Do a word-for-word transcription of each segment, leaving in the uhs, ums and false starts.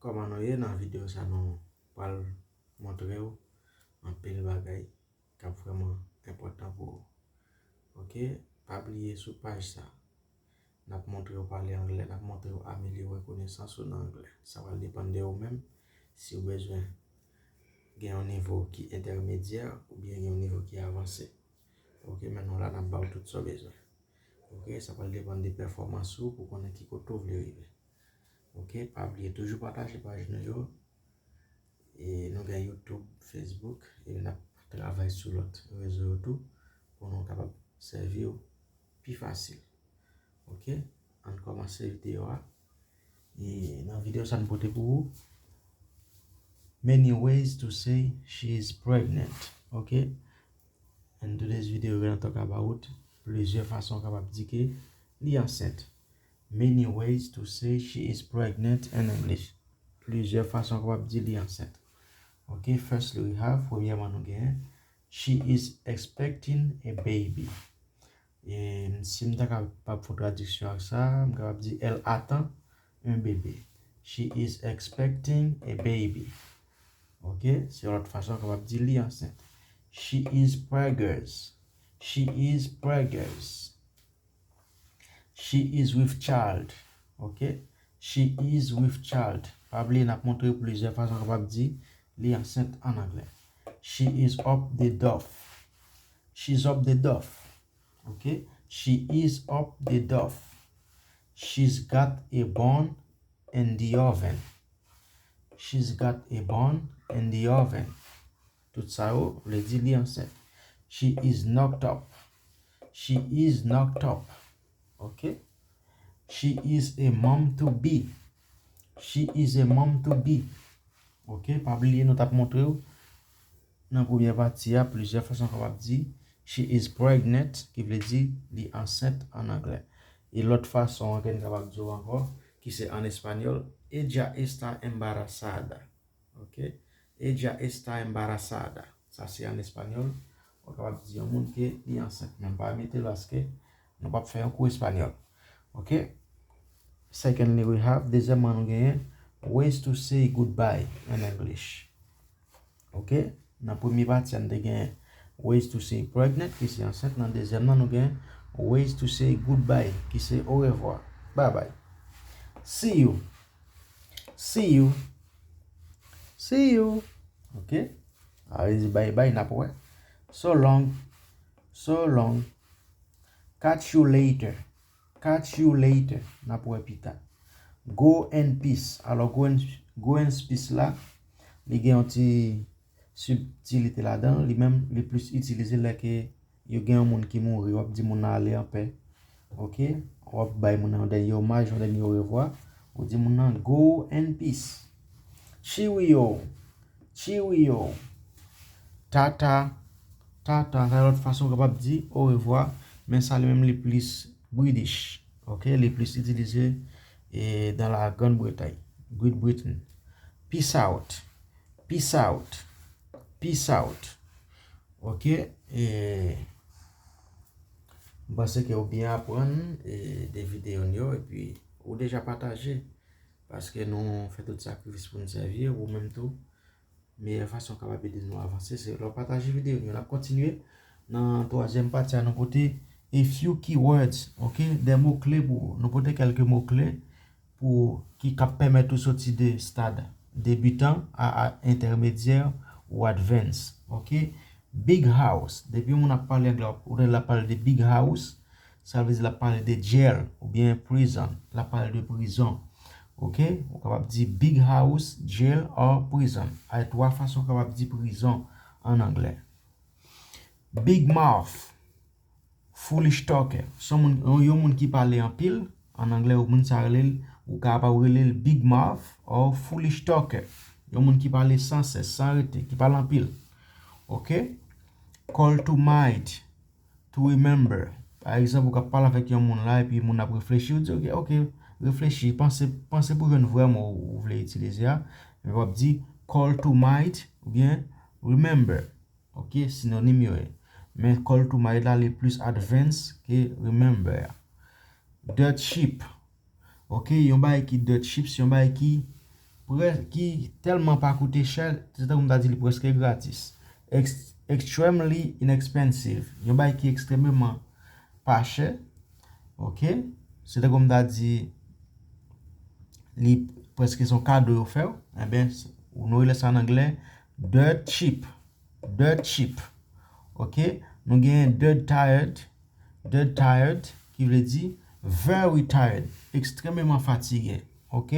Kòman nou ye? Nan videyo sa nou pral montre w anpil bagay k ap vrèman enpòtan pou ou. Oke, pa bliye sou paj sa n ap montre w pale anglè, n ap montre w amelyore konesans ou nan anglè. Sa pral depann de ou menm si w bezwen gen yon nivo ki entèmedyè oubyen gen yon nivo ki avanse. Oke, men nou la n ap ba w tout sa w bezwen. Oke, sa pral depann de pèfòmans ou pou konnen ki kote w vle rive. Oke, pa bliye toujou pataje paj nou yo. E nou gen YouTube, Facebook, e n ap travay sou lòt rezo yo tou pou nou kapab sèvi w pi fasil. Oke, ann kòmanse videyo a. E nan videyo sa n pote pou ou, many ways to say she is pregnant. Oke, and today's video we're gonna talk about plizyè fason w kapab di ke li ansent. Many ways to say she is pregnant in English. Plizyè fason w kapab di li ansent. Ok, firstly we have, premyèman nou gen, she is expecting a baby. E si m ta kapab fè yon tradiksyon ak sa, m kapab di, elle attend un bébé. She is expecting a baby. Ok, se yon lòt fason w kapab di li ansent. She is preggers. She is preggers. She is with child. Ok, she is with child. Pa bliye n ap montre plizyè fason w kapab di li ansent an anglè. She is up the duff. She's up the duff. Ok, she is up the duff. She's got a bun in the oven. She's got a bun in the oven. Tout sa yo vle di li ansent. She is knocked up. She is knocked up. Ok, she is a mom to be. She is a mom to be. Ok, pa bliye nou t ap montre w nan premyè pati a plizyè fason w kapab di she is pregnant, ki vle di li ansent an anglè. E lòt fason an ke n kapab di w ankò, ki se an espanyòl, ella está embarazada. Ok, ella está embarazada. Sa se an espanyòl. Ou kapab di yon moun ke li ansent, men pa mete l paske nou p ap fè yon kou espanyòl. Ok, secondly we have, dezyèmman nou genyen, ways to say goodbye in English. Ok, nan premye pati a n te gen ways to say pregnant, ki se ansent. Nan dezyèm nan nou gen ways to say goodbye, ki se orevwa, babay. See you. See you. See you. Ok, sa vle di bye bye, n ap wè. So long. So long. Catch you later. Catch you later. N ap wè pita. Go in peace. Alò, go in, go in peace la, li gen yon ti sibtilite ladan l. Li menm, li plis itilize lè ke yo gen yon moun ki mouri. W ap di moun nan ale anpè. Ok, w ap bay moun nan yon dènye omaj, yon dènye orevwa. Ou di moun nan go in peace. Cheerio. Cheerio. Tata. Tata, sa lòt fason w kapab di orevwa, men sa li menm li plis British. Ok, li plis itilize e dans la Grande Bretagne, Great Britain. Peace out. Peace out. Peace out. Ok, e m panse ke ou byen aprann e de videyo n yo, epi ou deja pataje, paske nou fè tout sakrifis pou n sèvi ou menm tou. Meyè fason w kapab ede nou avanse se lè w pataje videyo n yo. N ap kontinye nan twazyèm pati a, nou pote a few keywords, ok, de mo kle pou ou. Nou pote kèlke mo kle pou, ki k ap pèmèt ou soti de stad debitan a, a entèmedyè ou advance. Ok, big house. Depi yon moun ap pale anglè, ou tande l ap pale de big house, sa vle di l ap pale de jail oubyen prison. L ap pale de prizon. Ok, ou kapab di big house, jail or prison. Ay twa fason ou kapab di prizon an anglè. Big mouth, foolish talker. Se yon moun, yon, yon moun ki pale anpil. An anglè, yon moun sa rele l, ou kapab rele l big mouth or foolish talker. Yon moun ki pale san sès, san rete, ki pale anpil. Ok? Call to mind, to remember. Pa egzanp, ou ka pale avèk yon moun la, epi moun ap reflechi, ou di, ok, ok, reflechi, panse, panse pou jwenn vrè mo ou vle itilize a. Men w ap di call to mind oubyen remember. Ok, sinonim yo ye. Men call to mind la, li plis advance ke remember a. Dirt cheap. Ok, yon bagay ki dirt cheap, se yon bagay ki ki tèlman pa koute chè, se tankou m ta di li prèske gratis. Ex- extremely inexpensive, yon bagay ki ekstrèmeman pa chè. Ok, se tankou m ta di li prèske se yon kado yo fè w. Enben, nou rele sa an anglè dirt cheap. Dirt cheap. Ok, nou genyen dirt tired. Dirt tired ki vle di very tired, ekstrèmeman fatige. Ok,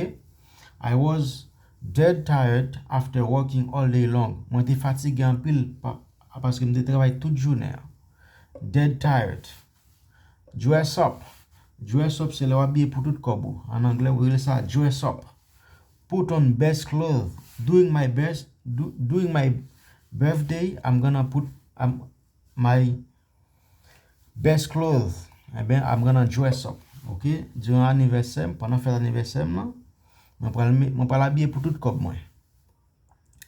I was dirt tired after working all day long. Mwen te fatige anpil pa- paske m te travay tout jounen an. Dirt tired. Dress up. Dress up se lè w abiye pou tout kòb ou. An anglè, ou rele sa dress up. Put on best clothes. During my best, du- during my birthday, I'm gonna put um, my best clothes. Enben, I'm gonna dress up. Ok? Diran anivèsè m, pandan fèt anivèsè m nan, mwen pral, me- mwen pral abiye pou tout kòb mwen.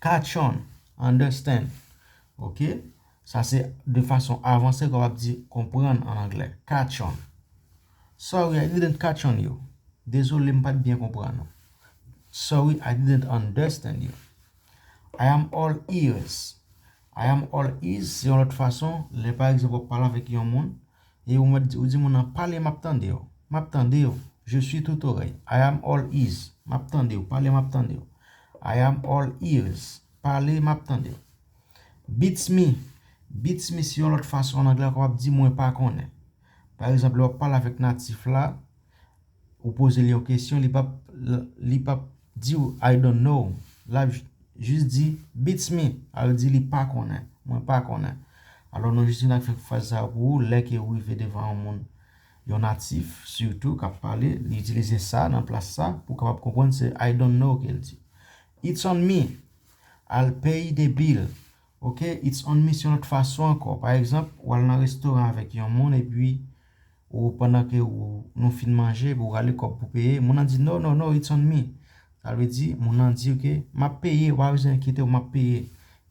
Catch on, understand. Ok? Sa se de fason avanse ke w ap di konprann an anglè. Catch on. Sorry, I didn't catch on you. Dezole, m pa t byen konprann ou. Sorry, I didn't understand you. I am all ears. I am all ears se yon lòt fason, lè pa egzanp w ap pale avèk yon moun, e ou mèt di- ou di moun nan pale, m ap tande w. M ap tande w. Je suis tout oreille. I am all ears. M ap tande w. Pale, m ap tande w. I am all ears. Pale, m ap tande w. Beats me. Beats me se yon lòt fason an anglè w kapab di mwen pa konnen. Pa egzanp, lè w ap pale avèk natif la, ou poze l yon kesyon, li p ap, li p ap di w I don't know. L ap jis di beats me, sa vle di li pa konnen, mwen pa konnen. Alò, nou jis vin ak fraz sa yo pou ou, lè ke ou rive devan yon moun, yon natif, sitou, k ap pale, li itilize sa nan plas sa pou w kapab konprann se I don't know ke l di. It's on me, I'll pay the bill. Ok, it's on me se yon lòt fason ankò. Pa egzanp, w al nan restoran avèk yon moun epi ou pandan ke ou, nou fin manje epi ou rale kòb pou peye, moun nan di no, no, no, it's on me. Sa vle di, moun nan di ke m ap peye, ou pa bezwen enkyete w, m ap peye.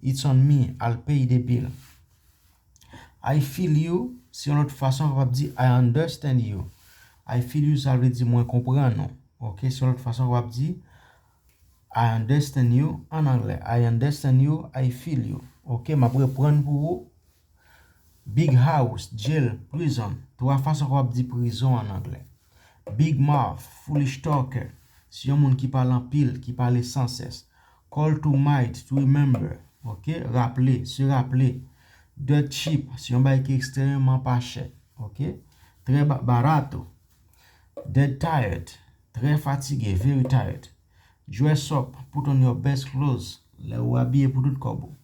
It's on me, I'll pay the bill. I feel you se yon lòt fason kapab di I understand you. I feel you sa vle di mwen konprann ou. Ok, se yon lòt fason kapab di I understand you an anglè. I understand you, I feel you. Ok, m ap reprann pou ou. Big house, jail, prison. Twa fason kapab di prizon an anglè. Big mouth, foolish talker. Se yon moun ki pale anpil, ki pale san sès. Call to mind, to remember. Ok, raple, se raple. Dirt cheap, se yon bagay ki ekstrèmeman pa chè. Ok, très ba- barato. Dead tired, trè fatige, very tired. Dress up, put on your best clothes, lè ou abiye pou tout kòb ou.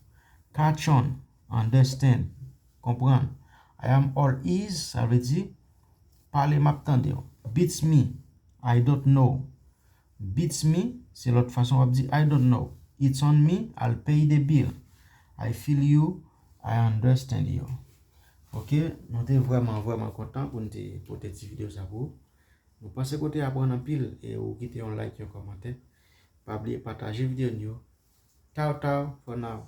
Catch on, understand, konprann. I am all ears, sa vle di, pale, m ap tande w. Beats me, I don't know. Beats me, se lòt fason w ap di I don't know. It's on me, I'll pay the bill. I feel you, I understand you. Ok, nou te vrèman, vrèman kontan pou n te pote ti videyo sa pou ou. Nou panse ke w te aprann anpil e ou kite yon like, yon kòmantè. Pa bliye pataje videyo n yo. Taw taw for now.